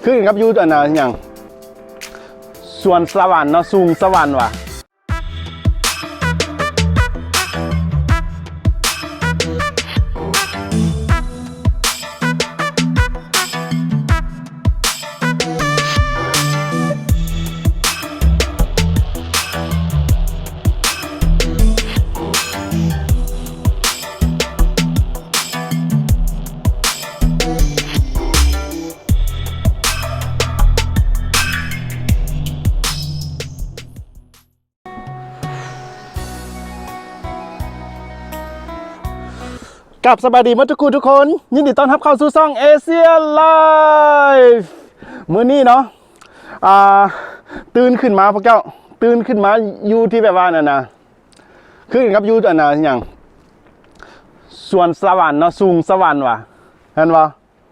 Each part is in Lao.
ຄືກັນກັບຢູ່ອັນນ່າຫຍັງ ສວນສະຫວັນເນາະ ສູງສະຫວັນວ່າ. ກັບສະບາຍດີໝົດທຸກຜູ້ທຸກຄົນ ຍິນດີຕ້ອນຮັບເຂົ້າສູ່ຊ່ອງເອເຊຍໄລຟ໌. ມື້ນີ້ເນາະ ອ່າ ຕື່ນຂຶ້ນມາພວກເຈົ້າ ຕື່ນຂຶ້ນມາຢູ່ທີ່ແບບວ່ານັ້ນນະ ຄືກັນກັບຢູ່ອັນນ່າຫຍັງ ສວນສະຫວັນເນາະ ສູງສະຫວັນວ່າ ແມ່ນບໍ່?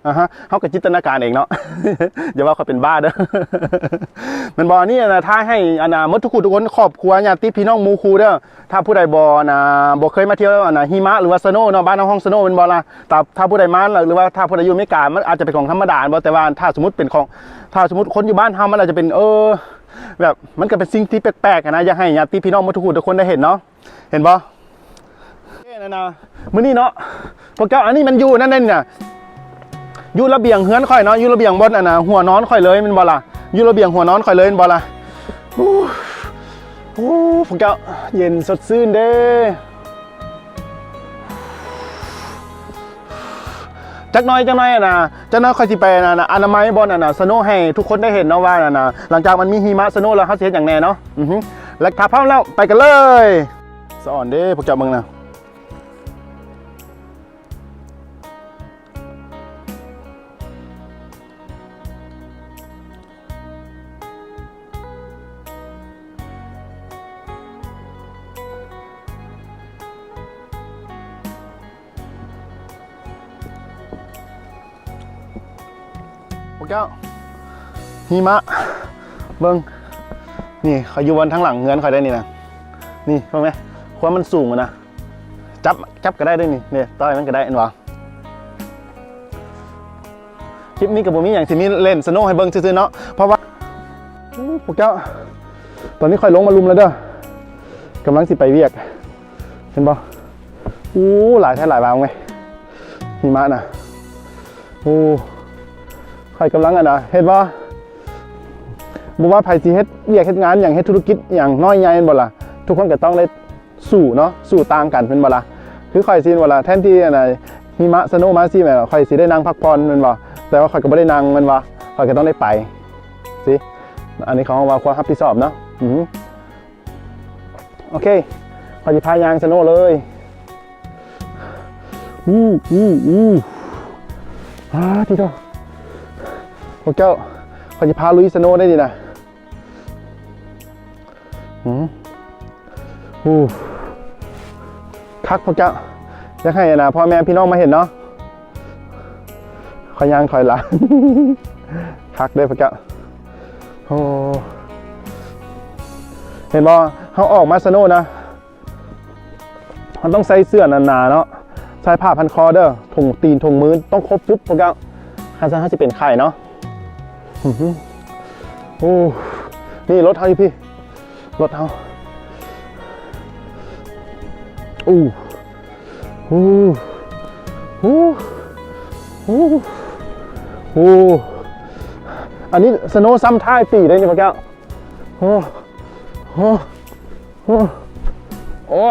ອາຮະ ເຮົາກໍຈິນຕະນາການເອງເນາະ ຢ່າວ່າຂ້ອຍເປັນບ້າເດີ້ ແມ່ນບໍ່? ອັນນີ້ນະ ຖ້າໃຫ້ອັນນ່າໝົດທຸກຜູ້ທຸກຄົນ ຄອບຄົວ ຍາດຕິພີ່ນ້ອງໝູ່ຄູ່ເດີ້ ຖ້າຜູ້ໃດບໍ່ອັນນ່າ ບໍ່ເຄີຍມາທ່ຽວອັນນ່າຫິມະ ຫຼືວ່າສະໂນເນາະ ບ້ານເຮົາຮ້ອງສະໂນແມ່ນບໍ່ລະ? ຖ້າ ຖ້າຜູ້ໃດມາ ຫຼືວ່າຖ້າຜູ້ໃດຢູ່ອາເມລິກາ ມັນອາດຈະເປັນຂອງທຳມະດາແມ່ນບໍ່? ແຕ່ວ່າຖ້າສົມມຸດເປັນຂອງ ຖ້າສົມມຸດຄົນຢູ່ບ້ານເຮົາ ມັນອາດຈະເປັນ ເອີ ແບບມັນກໍເປັນສິ່ງທີ່ແປກໆຫັ້ນນະ ຢາກໃຫ້ຍາດຕິພີ່ນ້ອງໝົດທຸກຜູ້ທຸກຄົນໄດ້ເຫັນເນາະ. ເຫັນບໍ່? ເອີ ນັ້ນນະ ມື້ນີ້ເນາະ ພວກເຈົ້າ ອັນນີ້ມັນຢູ່ນັ້ນເດ້ນີ້ນະ ຢູ່ລະບຽງເຮືອນຂ້ອຍເນາະ ຢູ່ລະບຽງບ່ອນອັນນ່າຫົວນອນຂ້ອຍເລີຍແມ່ນບໍ່ລະ? ຢູ່ລະບຽງຫົວນອນຂ້ອຍເລີຍແມ່ນບໍ່ລະ? ໂອ້ ໂອ້ ພວກເຈົ້າ ເຢັນສົດຊື່ນເດ້. ຈັກໜ້ອຍ ຈັກໜ້ອຍອັນນ່າ ຈັກໜ້ອຍຂ້ອຍຊິໄປອັນນ່າ ອະນາໄມບ່ອນອັນນ່າສະໂນໃຫ້ທຸກຄົນໄດ້ເຫັນເນາະວ່າອັນນ່າ ຫຼັງຈາກມັນມີຫິມະສະໂນແລ້ວ ເຮົາຊິເຮັດຫຍັງແດ່ເນາະ. ອືຮຶ ແລະ ຖ້າພ້ອມແລ້ວ ໄປກັນເລີຍ. ສະອອນເດ້ ພວກເຈົ້າເບິ່ງນະ. ພວກເຈົ້າ ຫິມະ ເບິ່ງ ນີ້ ຂ້ອຍຢູ່ບ່ອນທາງຫຼັງເຮືອນຂ້ອຍໄດ້ນີ້ນະ ນີ້ ເບິ່ງແມ ຄວາມມັນສູງນະ ຈັບ ຈັບກໍໄດ້ເດ້ນີ້ ນີ້ ຕໍ່ໃຫ້ມັນກໍໄດ້ ເຫັນບໍ່? ຄລິບນີ້ກໍບໍ່ມີຫຍັງ ຊິມີເຫຼັ້ນສະໂນໃຫ້ເບິ່ງຊື່ໆເນາະ ເພາະວ່າ ໂອ້ ພວກເຈົ້າ ຕອນນີ້ຂ້ອຍລົງມາລຸ່ມແລ້ວເດີ້ ກຳລັງຊິໄປວຽກ ເຫັນບໍ່? ໂອ້ ຫຼາຍແທ້ຫຼາຍວ່າເວີຍ ຫິມະນະ. ໂອ້ ຂ້ອຍກຳລັງອັນນ່າ ເຫັນບໍ່? ບໍ່ວ່າໃຜຊິເຮັດວຽກເຮັດງານຫຍັງ ເຮັດທຸລະກິດຫຍັງ ນ້ອຍໃຫຍ່ແມ່ນບໍ່ລະ? ທຸກຄົນກໍຕ້ອງໄດ້ ສູ້ເນາະ ສູ້ຕ່າງກັນແມ່ນບໍ່ລະ? ຄືຂ້ອຍຊີ້ແມ່ນບໍ່ລະ? ແທນທີ່ອັນນ່າຫິມະສະໂນມາຊີ້ແມ່ນ ຂ້ອຍຊິໄດ້ນັ່ງພັກຜ່ອນແມ່ນບໍ່? ແຕ່ວ່າຂ້ອຍກໍບໍ່ໄດ້ນັ່ງແມ່ນບໍ່? ຂ້ອຍກໍຕ້ອງໄດ້ໄປຊີ້. ອັນນີ້ເຂົາເວົ້າຄວາມຮັບຜິດຊອບເນາະ. ອື ໂອເຄ ຂ້ອຍຊິພາຍ່າງສະໂນເລີຍ. ອູ ອູ ອູ ອາ ຕິໂທ ພວກເຈົ້າ ຂ້ອຍຊິພາລຸຍສະໂນໄດ້ນີ້ນະ. ອື ໂອ້ ຄັກພວກເຈົ້າ ຢາກໃຫ້ອັນນ່າພໍ່ແມ່ພີ່ນ້ອງມາເຫັນເນາະ. ຂ້ອຍຍ່າງຖອຍຫຼັງ ຄັກເດ້ພວກເຈົ້າ. ໂອ້ ເຫັນບໍ່ ເຮົາອອກມາສະໂນນະ ເຮົາຕ້ອງໃສ່ເສື້ອໜາໆເນາະ ໃສ່ຜ້າພັນຄໍເດີ້ ຖົງຕີນຖົງມືຕ້ອງຄົບປຸບພວກເຈົ້າ ຄັນຊັ້ນເຮົາຊິເປັນໄຂ້ເນາະ. ໂອ້ ນີ້ລົດເຮົາຢູ່ພີ້ ລົດເຮົາ. ໂອ້ ໂອ້ ໂອ້ ໂອ້ ອັນນີ້ສະໂນຊ້ຳທ້າຍປີເດ້ນີ້ພວກເຈົ້າ. ໂອ້ ໂອ້ ໂອ້ ໂອ້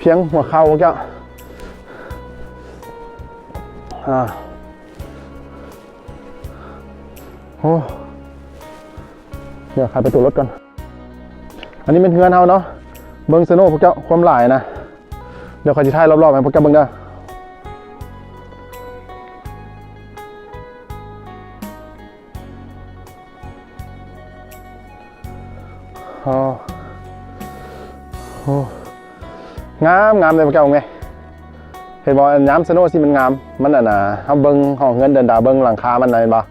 ພຽງຫົວເຂົ່າພວກເຈົ້າ. ອາ ໂອ້ ດຽວໄຂປະຕູລົດກ່ອນ. ອັນນີ້ແມ່ນເຮືອນເຮົາເນາະ ເບິ່ງສະໂນພວກເຈົ້າ ຄວາມຫຼາຍນະ. ດຽວຂ້ອຍຊິຖ່າຍລອບໆໃຫ້ພວກເຈົ້າເບິ່ງເດີ້. ໂອ້ ໂອ້ ງາມໆເລີຍພວກເຈົ້າ ເຫັນບໍ່? ຍາມສະໂນຊິມັນງາມ ມັນອັນນ່າ ເຮົາເບິ່ງຫ້ອງເຮືອນເດີ່ນດາວ ເບິ່ງຫຼັງຄາມັນນະ ເຫັນບໍ່?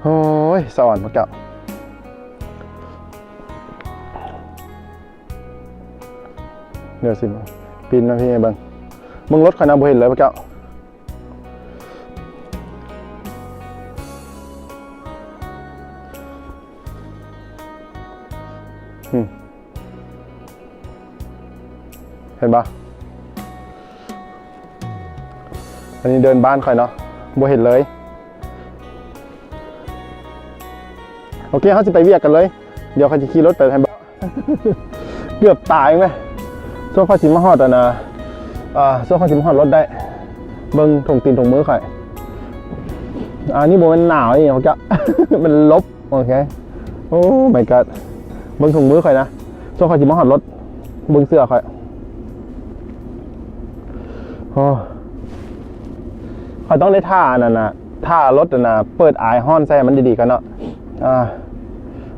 ໂອ້ຍ ສະອອນພວກເຈົ້າ ດຽວຊິປີນມາພີ້ໃຫ້ເບິ່ງ ເບິ່ງລົດຂ້ອຍນະ ບໍ່ເຫັນເລີຍພວກເຈົ້າ. ອືມ ເຫັນບໍ່? ອັນນີ້ເດີ່ນບ້ານຂ້ອຍເນາະ ບໍ່ເຫັນເລີຍ. ໂອເຄ ເຮົາຊິໄປວຽກກັນເລີຍ. ດຽວຂ້ອຍຊິຂີ່ລົດໄປໃຫ້ເບິ່ງ. ເກືອບຕາຍແມ. ຊ່ວງຂ້ອຍຊິມາຮອດອັນນ່າ ເອີ ຊ່ວງຂ້ອຍຊິມາຮອດລົດໄດ້. ເບິ່ງຖົງຕີນຖົງມືຂ້ອຍ. ອັນນີ້ບໍ່ແມ່ນໜາວອີ່ຫຍັງ ມັນລົບ. ໂອເຄ. Oh my god. ເບິ່ງຖົງມືຂ້ອຍນະ. ຊ່ວງຂ້ອຍຊິມາຮອດລົດ. ເບິ່ງເສື້ອຂ້ອຍ. ໂອ້ ຂ້ອຍຕ້ອງໄດ້ຖ້າອັນນັ້ນນະ ຖ້າລົດອັນນ່າ ເປີດອາຍຮ້ອນໃສ່ໃຫ້ມັນດີໆກ່ອນເນາະ. ອ່າ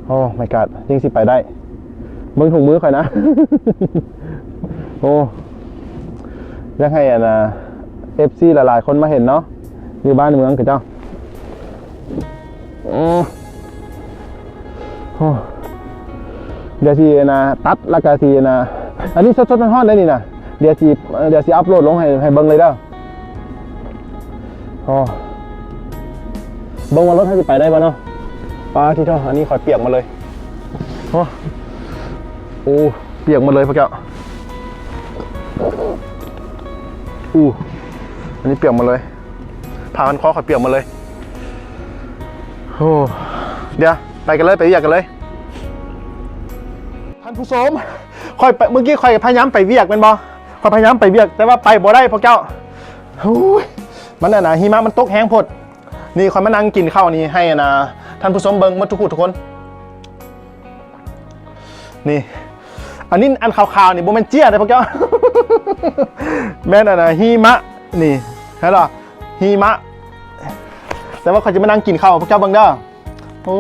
Oh my god ຈຶ່ງຊິໄປໄດ້. ເບິ່ງຖົງມືຂ້ອຍນະ. ໂອ້ ຢາກໃຫ້ອັນນ່າ ເອັຟຊີ ຫຼາຍໆຄົນມາເຫັນເນາະ ຢູ່ບ້ານເມືອງຂະເຈົ້າ. ອືມ ໂອ້ ດຽວຊິອັນນ່າ ຕັດແລ້ວກະຊິອັນນ່າ ອັນນີ້ສົດໆຮ້ອນໆເດ້ນີ້ນະ. ດຽວຊິ ດຽວຊິອັບໂຫຼດລົງໃຫ້ ໃຫ້ເບິ່ງເລີຍເດີ. ໂອ້ ເບິ່ງວ່າລົດເຮົາຊິໄປໄດ້ບໍ່ເນາະ. ປາດທິໂທ ອັນນີ້ຂ້ອຍປຽກໝົດເລີຍ. ໂອ້ ໂອ້ ປຽກໝົດເລີຍພວກເຈົ້າ. ອູ້ ອັນນີ້ປຽກໝົດເລີຍ. ຜ້າພັນຄໍຂ້ອຍປຽກໝົດເລີຍ. ໂອ້ ດຽວໄປກັນເລີຍ ໄປວຽກກັນເລີຍ. ທ່ານຜູ້ຊົມ ຂ້ອຍໄປ ມື້ກີ້ຂ້ອຍພະຍາຍາມໄປວຽກແມ່ນບໍ່? ຂ້ອຍພະຍາຍາມໄປວຽກ ແຕ່ວ່າໄປບໍ່ໄດ້ພວກເຈົ້າ. ໂອ້ຍ ມັນອັນນ່າ ຫິມະມັນຕົກແຮງໂພດ. ນີ້ຂ້ອຍມານັ່ງກິນເຂົ້ານີ້ໃຫ້ອັນນ່າ ທ່ານຜູ້ຊົມເບິ່ງໝົດທຸກຜູ້ທຸກຄົນ. ນີ້ ອັນນີ້ອັນຂາວໆນີ້ບໍ່ແມ່ນເຈ້ຍເດ້ພວກເຈົ້າ. ແມ່ນອັນນ່າ ຫິມະ ນີ້ ເຫັນບໍ່? ຫິມະ. ແຕ່ວ່າຂ້ອຍຈະມານັ່ງກິນເຂົ້າໃຫ້ພວກເຈົ້າເບິ່ງເດີ. ໂອ້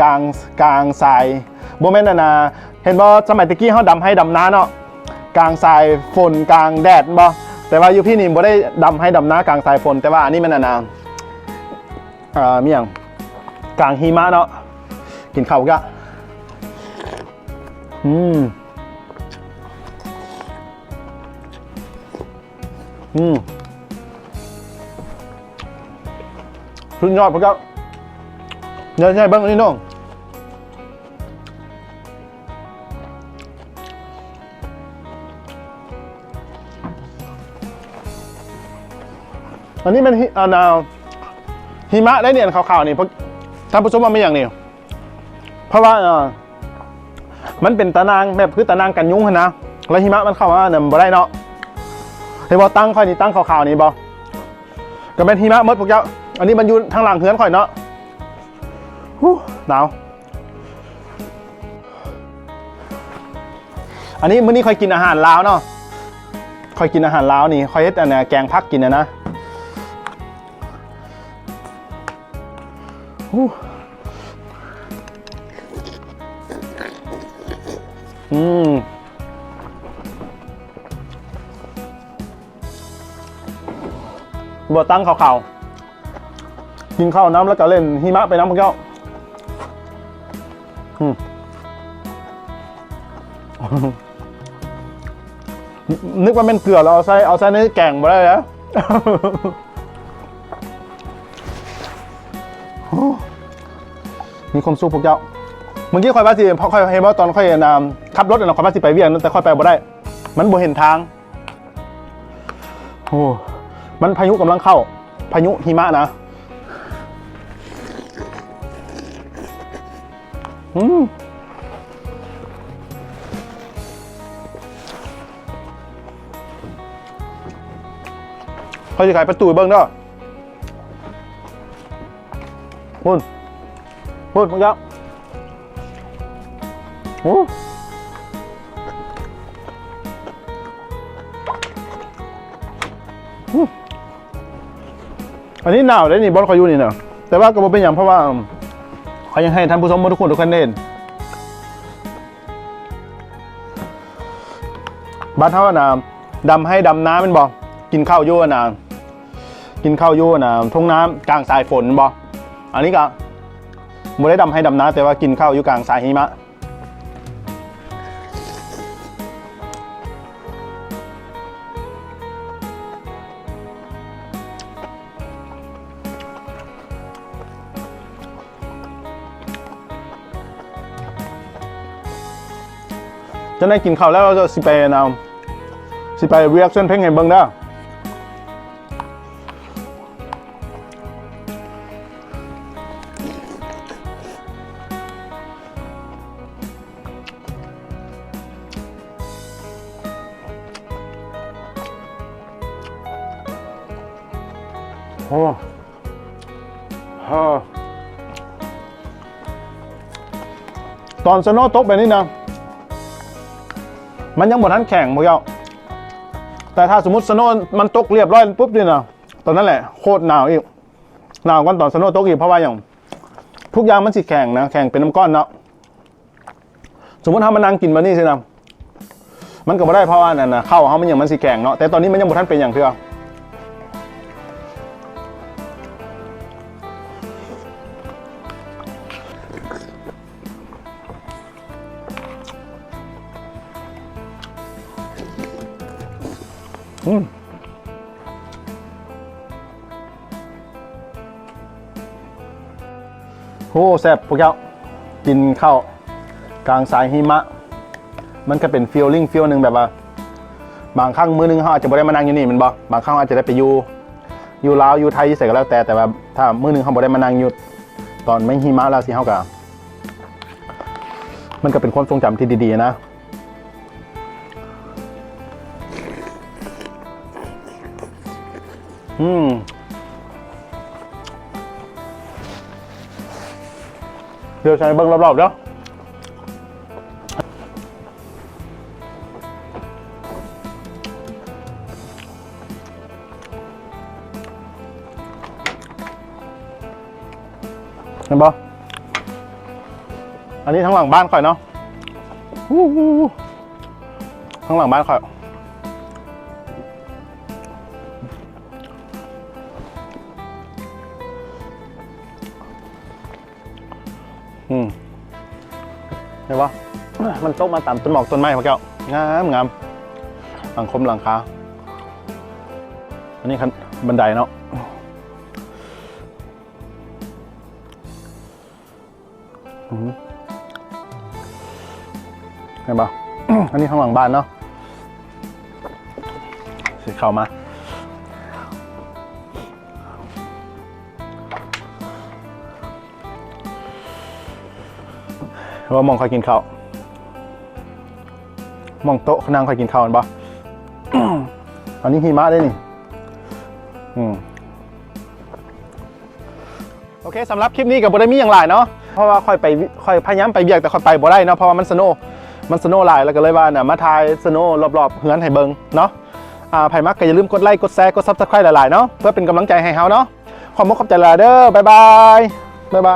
ກາງ ກາງຊາຍ ບໍ່ແມ່ນອັນນ່າ ເຫັນບໍ່ ສະໄໝແຕ່ກີ້ເຮົາດຳໄຮ່ດຳນາເນາະ ກາງຊາຍຝົນກາງແດດແມ່ນບໍ່? ແຕ່ວ່າຢູ່ພີ້ນີ້ບໍ່ໄດ້ດຳໄຮ່ດຳນາກາງຊາຍຝົນ ແຕ່ວ່າອັນນີ້ແມ່ນອັນນ່າ ເອີ ມີຫຍັງ ກາງຫິມະເນາະ. ກິນເຂົ້າກະ ອືມ ອືມ ສຸດຍອດພວກເຈົ້າ. ເດີ ໃຫ້ເບິ່ງອັນນີ້ເນາະ. ອັນນີ້ແມ່ນຫິ ອັນນ່າ ຫິມະໄດ໋ນີ້ ອັນຂາວໆນີ້ ພວກ ທ່ານຜູ້ຊົມວ່າແມ່ນຫຍັງນີ້? ເພາະວ່າ ເອີ ມັນເປັນຕາໜ່າງ ແບບຄືຕາໜ່າງກັນຍຸງຫັ້ນນະ ແລ້ວຫິມະມັນເຂົ້າມານັ້ນບໍ່ໄດ້ເນາະ. ເຫັນບໍ່ ຕັ່ງຂ້ອຍນີ້ ຕັ່ງຂາວໆນີ້ບໍ່? ກໍແມ່ນຫິມະໝົດພວກເຈົ້າ. ອັນນີ້ມັນຢູ່ທາງຫຼັງເຮືອນຂ້ອຍເນາະ. ຫູ ໜາວ. ອັນນີ້ ມື້ນີ້ຂ້ອຍກິນອາຫານລາວເນາະ ຂ້ອຍກິນອາຫານລາວນີ້ ຂ້ອຍເຮັດອັນນ່າ ແກງຜັກກິນຫັ້ນນະ. ຫູ ອືມ ບໍ່ ຕັ່ງຂາວໆ ກິນເຂົ້ານຳ ແລ້ວກະເຫຼັ້ນຫິມະໄປນຳພວກເຈົ້າ. ອືມ ນຶກວ່າແມ່ນເກືອ ແລ້ວເອົາໃສ່ ເອົາໃສ່ໃນແກງບໍ່ໄດ້ເດີ. ມີຄວາມສຸກພວກເຈົ້າ. ມື້ກີ້ຂ້ອຍວ່າຊິ ຂ້ອຍເຫັນບໍ່ ຕອນຂ້ອຍ ອັນນ່າ ຂັບລົດ ອັນນ່າ ຂ້ອຍວ່າຊິໄປວຽກ ແຕ່ຂ້ອຍໄປບໍ່ໄດ້ ມັນບໍ່ເຫັນທາງ. ໂອ້ ມັນພາຍຸກຳລັງເຂົ້າ ພາຍຸຫິມະນະ. ອືມ ຂ້ອຍຊິໄຂປະຕູໃຫ້ເບິ່ງເດີ. ພຸ້ນ ພຸ້ນ ພຸ້ນ ໂອ້ ອັນນີ້ໜາວເດ້ນີ້ ບ່ອນຂ້ອຍຢູ່ນີ້ນະ ແຕ່ວ່າກໍບໍ່ເປັນຫຍັງ ເພາະວ່າ ອືມ ຂ້ອຍຢາກໃຫ້ທ່ານຜູ້ຊົມໝົດທຸກຄົນ ທຸກຄົນໄດ້ເຫັນ. ບ້ານເຮົາຫັ້ນນະ ດຳໄຮ່ດຳນາແມ່ນບໍ່? ກິນເຂົ້າຢູ່ຫັ້ນນະ ກິນເຂົ້າຢູ່ຫັ້ນນະ ທົ່ງນາກາງສາຍຝົນແມ່ນບໍ່? ອັນນີ້ກະບໍ່ໄດ້ດຳໄຮ່ດຳນາ ແຕ່ວ່າກິນເຂົ້າຢູ່ກາງສາຍຫິມະ. ຈະໄດ້ກິນເຂົ້າແລ້ວ ເຮົາຊິໄປ ອັນ ເອົາ ຊິໄປ reaction ເພງໃຫ້ເບິ່ງເດີ. ໂອ້ ເອີ ຕອນສະໂນຕົກແບບນີ້ນະ ມັນຍັງບໍ່ທັນແຂງພວກເຈົ້າ, ແຕ່ຖ້າສົມມຸດສະໂນມັນຕົກລຽບຮ້ອຍປຸບນີ້ນະ ຕອນນັ້ນແຫຼະໂຄດໜາວອີກ, ໜາວກວ່າຕອນສະໂນຕົກອີກ. ເພາະວ່າຫຍັງ? ທຸກຢ່າງມັນຊິແຂງນະ, ແຂງເປັນນ້ຳກ້ອນເນາະ. ສົມມຸດເຮົາມານັ່ງກິນແບບນີ້ຊີ້ນະ ມັນກໍບໍ່ໄດ້ ເພາະວ່ານັ້ນນະ ເຂົ້າເຮົາມັນຫຍັງມັນຊິແຂງເນາະ, ແຕ່ຕອນນີ້ມັນຍັງບໍ່ທັນເປັນຫຍັງເທື່ອ. ອືມ ໂອ້ ແຊບພວກເຈົ້າ, ກິນເຂົ້າກາງສາຍຫິມະ ມັນກໍເປັນ feeling feel ໜຶ່ງ ແບບວ່າ ບາງຄັ້ງມື້ໜຶ່ງເຮົາອາດຈະບໍ່ໄດ້ມານັ່ງຢູ່ນີ້ແມ່ນບໍ່? ບາງຄັ້ງເຮົາອາດຈະໄດ້ໄປຢູ່ ຢູ່ລາວ ຢູ່ໄທ ຢູ່ໃສກໍແລ້ວແຕ່, ແຕ່ວ່າຖ້າມື້ໜຶ່ງເຮົາບໍ່ໄດ້ມານັ່ງຢູ່ຕອນມີຫິມະແລ້ວຊີ້ ເຮົາກໍ ມັນກໍເປັນຄວາມຊົງຈຳທີ່ດີໆນະ. ອືມ ດຽວໃສ່ເບິ່ງລອບໆເດີ. ເຫັນບໍ່? ອັນນີ້ທາງຫຼັງບ້ານຂ້ອຍເນາະ, ທາງຫຼັງບ້ານຂ້ອຍ. ອືມ ເຫັນບໍ່? ມັນຕົກມາຕາມຕົ້ນໝອກຕົ້ນໄມ້ພວກເຈົ້າ, ງາມໆ ຫຼັງຄົມຫຼັງຄາ. ອັນນີ້ຂັ້ນບັນໄດເນາະ. ອືມ ເຫັນບໍ່? ອັນນີ້ທາງຫຼັງບ້ານເນາະ, ຊິເຂົ້າມາ ວ່າໝ່ອງຂ້ອຍກິນເຂົ້າ, ໝ່ອງໂຕະນັ່ງຂ້ອຍກິນເຂົ້າແມ່ນບໍ່? ອັນນີ້ຫິມະເດ້ນີ້. ອືມ ໂອເຄ ສຳລັບຄລິບນີ້ກໍບໍ່ໄດ້ມີຫຍັງຫຼາຍເນາະ, ເພາະວ່າຂ້ອຍໄປ ຂ້ອຍພະຍາຍາມໄປວຽກ ແຕ່ຂ້ອຍໄປບໍ່ໄດ້ເນາະ ເພາະວ່າມັນສະໂນ ມັນສະໂນຫຼາຍ ແລ້ວກໍເລີຍວ່ານະ ມາຖ່າຍສະໂນລອບໆເຮືອນໃຫ້ເບິ່ງເນາະ. ອ່າ ໃຜມັກກໍຢ່າລືມກົດໄລ ກົດແຊ ກົດ Subscribe ຫຼາຍໆເນາະ ເພື່ອເປັນກຳລັງໃຈໃຫ້ເຮົາເນາະ. ຂໍມຸກຂອບໃຈຫຼາຍເດີ. ບາຍບາຍ ບາຍບາຍ.